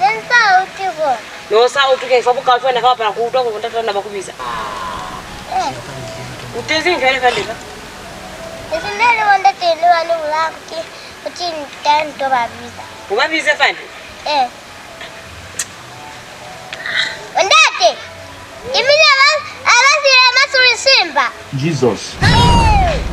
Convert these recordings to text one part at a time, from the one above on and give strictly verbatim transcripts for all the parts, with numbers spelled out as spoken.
Ne ni sa utwi ko. Ne u sa utwi ke fa bukaufi wena ka bapala ku utwa kuli bo ndate na ba ku biza. Eh. U teziñi cwale fande fa? Esi ne li bo ndate ne ba ni bulaya kuti, kuti ni ta ni to ba biza. U ba bize fande? Eh. Bo ndate, ki mina ba, a ba file Masuli Simba. Jesus.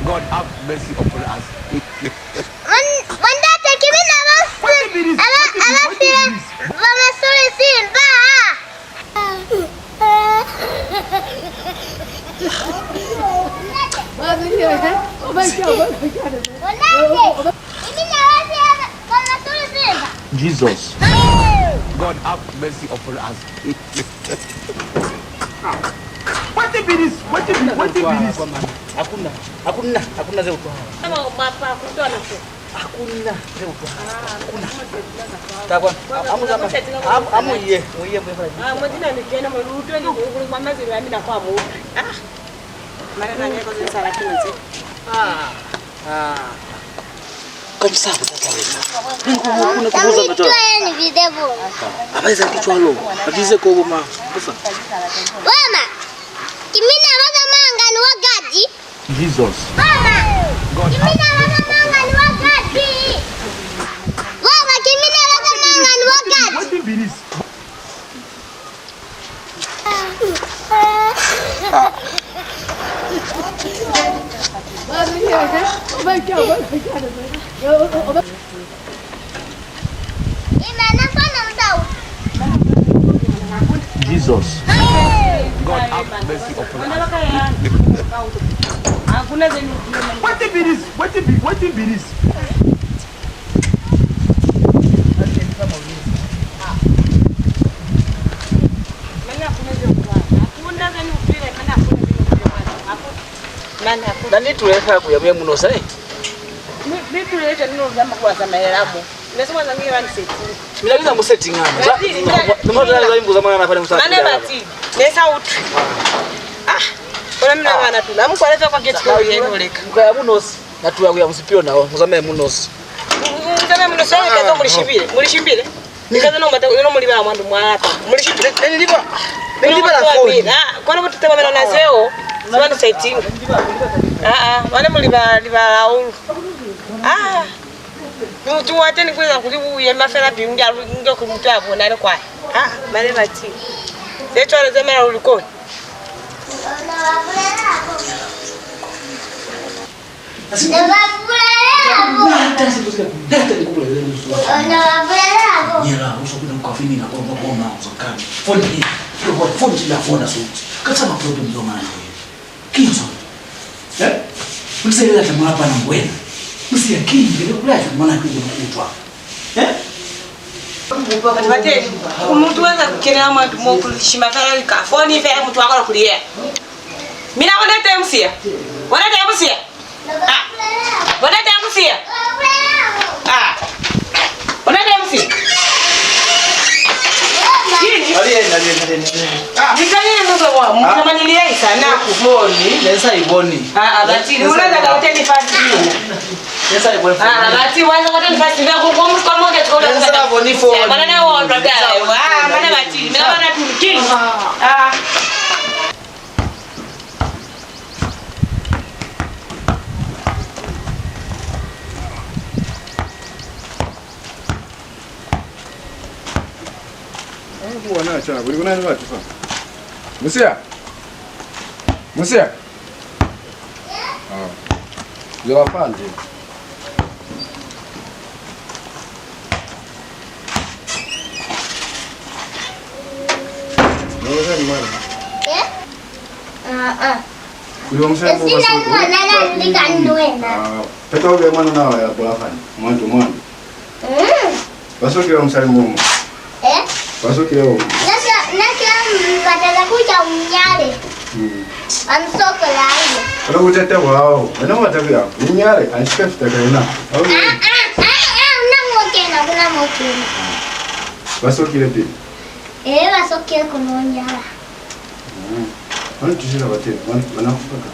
God have mercy upon us. Bo n-, bo ndate, ki mina ba fi-, a ba, a ba file ba Masuli Simba. Bo ndate, ki mina ba file ba, ba Masuli Simba. Jesus. God have mercy upon us. What a minute, what a minute, what a minute. Hakuna, hakuna, hakuna ze utwahala. Kama mapa kutwana ko. Hakuna ze utwahala. Hakuna. Takwa, amu zama, amu, amu ye, mu ye, mu ye. Ah, mo dina ni kena mo lutwe ni kuli kwa mazelo ya mina kwa mu. Ah. Mara na ngeko ze sala kino ze. Ah. Ah. Kanti sa butata wena. Ni ku, ku, ku, ku buza mata. Ni bize bo. Aba eza ki cwalo. Ba bize ko bo ma. Kufa. Bo ma. Ki mina ba zamanga ni wa gadi. Jesus. Bo ma. Ki mina ba zamanga ni wa gadi. Bo ma, ki mina ba zamanga ni wa gadi. What a minute. Jesus. God have mercy upon us. What a minute, what a minute, what a minute. Na ni tulele fa ku ya mu ye mu nosa, eh? Ni, ni tulele cwani no zama ku wa zamaela mo? Ne se mwa zama ni setting. Mina ni za mu setting ana. Za, za, za, za imbuza mwana na fa ni mu sa. Mane bati, ne sa utwi. Ah, kona mina bana tuna. Amu kwaleza kwa gate ko ye no leka. Mu ka ya mu nosi. Na tula ku ya musipili ona wo, mu zamaye mu nosi. Mu zamaye mu nosi, wa leka mu li shibile. Mu li shibile. Ni ka zena u bata, u yo mu liba mwa ndu mwa lapa. Mu li shiti. Ne, ne ni liba. Ne ni liba la foni. Ah, kono butata bwa mina na zeo, si bana sa itinga. Ah, ah, bana mu liba, liba hahulu. Ah, mutu wa teni ku eza kuli u yema fela pi, unge alu, unge kuli mutu a bona le kwa. Ah, mane bati. Ze cwale ze mala u li koni. Asi ne ba bulela bo. Nata, si bulela, nata ni ku bulela ni zwa. Ne ba bulela bo. Nyela, u so kuna ku ka fini na kwa, kwa, kwa, na, u so kani. Foni, kwa, kwa, foni, la fona so. Ka sa ma problem zo manje. Ki nzo. Eh? U se la ta mwa pana ngwena. U se ya ki, ngele kula ya mwana ku ku utwa. Eh? Bati bateni, ku mutu wa eza ku kenela mwa ndu mo ku shima fela lika. Foni fela mutu wa kona ku li yema. Mina bona te musiya. Bona te musiya. Ah. Bona te musiya. Ah. Bona te musiya. Kini? Aliyeni, aliyeni, aliyeni, aliyeni. Ah. Ni kani ni muzo wa, mkamani liye isa na. Foni, ne sa i boni. Ah, ah, bati, ni bona za ka uteni fasi. Ne sa i boni foni. Ah, bati, wa za ka uteni fasi. Ba ku, ku, kwa mo ke tiko. Ne sa boni foni. Bana na wo ndo dai. Ah, mana bati, mina bana tu kini. Ah. Ah, ku bona cha, kuli ku na ni batu fa. Musiya. Musiya. Ah. Zwa fande. Nolo zani mwana? Eh? Ah, ah. Kuli wa musali mo. Esi na mwana na ndika ni wena. Ah, peta ube mwana na wa ya bula fani. Mwantu, mwantu. Mm. Ba sokile musali mumu. Eh? Ba sokile wo. Na sa, na sa, mm, bata za kuja unyale. Mm. Ba nsokola ayo. Wena butata bwao. Wena bata kuya unyale, anshika fita ka yena. Ah, ah, ah, ah, una mo kena, kuna mo kena. Ba sokile pili. Eh, ba sokile kuno nyala. Mm. Bana tusila bateni, bana, bana kufaka.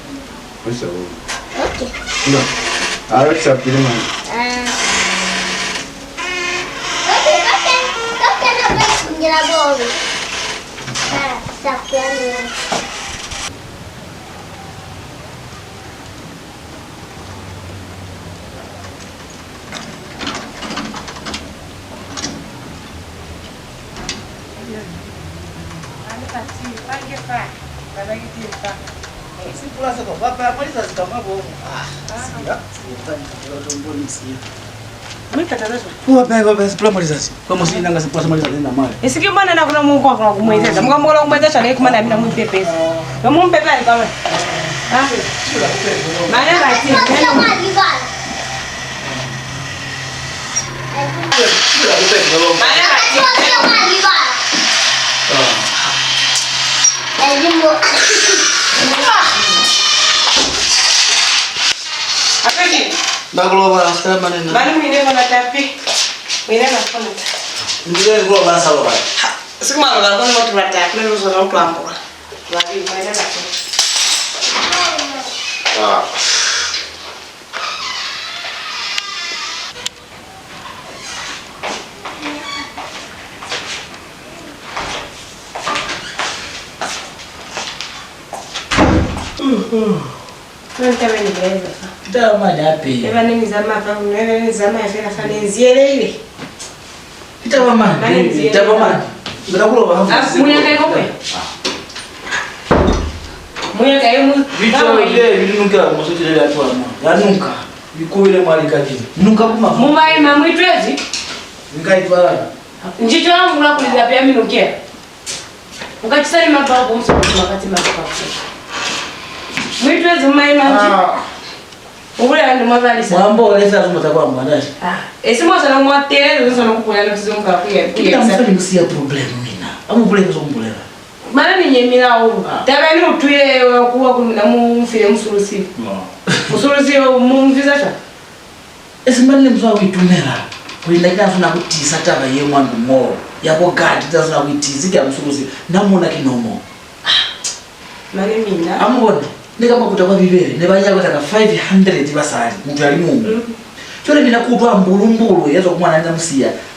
Wesa wo. Okay. Nda. Ayo, sa pili mani. Ah. Okay, okay, okay, na bai kungira bobe. Ah, sa pili. Wa pe, wa pe, sipula mwa lizazi. Kwa musi nanga sipula mwa lizazi na mali. Isiki mwana na kuna mungu wa kumueleza. Muka muka kumueleza chale kumana mina mumpepeza. Yo mumpepeza kwa. Ah. Mane bati. Mane bati. Apeki. Ba ku lobala, sela manena. Mane muine mona tapi. Muine na fona ta. Ndile ku lobala sa lobala. Ha, siku ma lobala kono batu ba ta, kule luzo na utwa ambola. Ba bi, muine na fona. Ah. Taba mane hape. Eba ne ni zamaya fa, ne ni zamaya fela fa, ne ni ziyeleile. Ki taba mane, taba mane. Ngena ku loba ha. Ah, muya ka ikope. Muya ka emu. Bicho ye, bili nunka, mo sotile ya twa mo. Ya nunka. Ikubile mwali ka dini. Nunka kuma. Mu maima mu itwezi. Nka itwala. Njitwa mula kuli lapi ya minuke. Ukacisa ni mabao ku muso ku makati mabao. Mu itwezi mu maima nji. Ah. U bulela ni mwa balisa. Mwambo ole sa zuma za kwa mwana. Ah, esi mwa sana mwa tele, zona ku bulela no sizo mka ku ya. Kina mfeli musiya problem mina. Amu bulela zo mbulela. Mane ni nyemile hahulu. Ah. Taba ni utwile wa kuwa ku mina mu mfile musulusi. No. Musulusi yo mu mfiza sha. Esi mane ni mzwa ku itumela. Kuli na kina sona ku tisa taba ye mwa ndu mo. Ya bo gadi ta sona ku itisi ki ya musulusi. Na mona ki nomo. Ah. Mane mina. Amu bona. Ne ka makuta kwa Bibele, ne ba nyakota ka five hundred basali, mutu ya li muñwi. Mm. Cwale mina ku utwa mbulumbulu ye zwa ku mwanana musiya,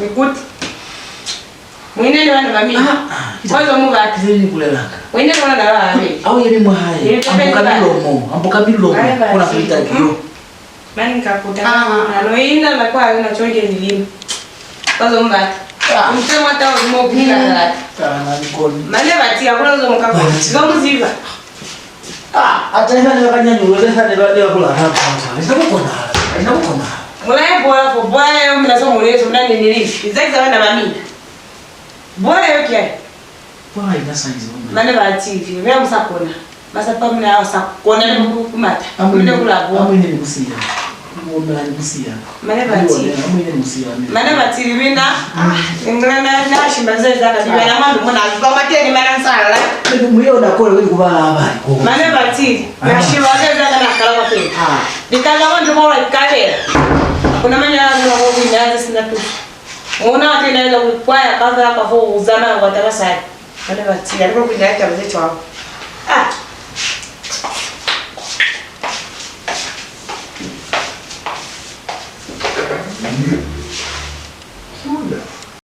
Mikuti. Muine ni bana ba mina. Ah, ah, ita. Kwa zo mu bati. Ile ni kulelanga. Muine ni bana ba babe. Au yeli mwa hae. Ambuka milomo, ambuka milomo. Kuna kuita kilo. Mane nkakuta. Ah. Na no inda na kwa na chonge milima. Kwa zo mu bati. Ah. Mtemo hata wa mo bila hata. Ah, na nikoni. Mane bati ya kula zo mu ka. Zo mu ziba. Ah, ata ina ne bakanyanyuwe, le sane ba dia kula na kwa. Ina kukona. Ina kukona. Mulaye bola fo, bola yo mina so mulezo, mina ni nili. Izaki za bana ba mina. Bola yo kia. Bola ina size. Mane ba T V, mina musakona. Ba sa pa mina sa kona ni ku mata. Mina kula bo. Amwine ni kusiya. Mane batili. Mane batili mina. Ngila na na shimba ze za ka bibela mandu mona ba mateni mana nsala. Muyona kole kuli kubala abali ko. Mane batili. Na shimba ze za ka na kala kwa pele. Ah. Dikanga mandu kwa kabela. Kuna manya na kwa kuina ze sina tu. Muna wa tena ile kukwaya kaza kwa fo uzana kwa tabasai. Mane batili. Aliko kuina taba ze chwa. Ah.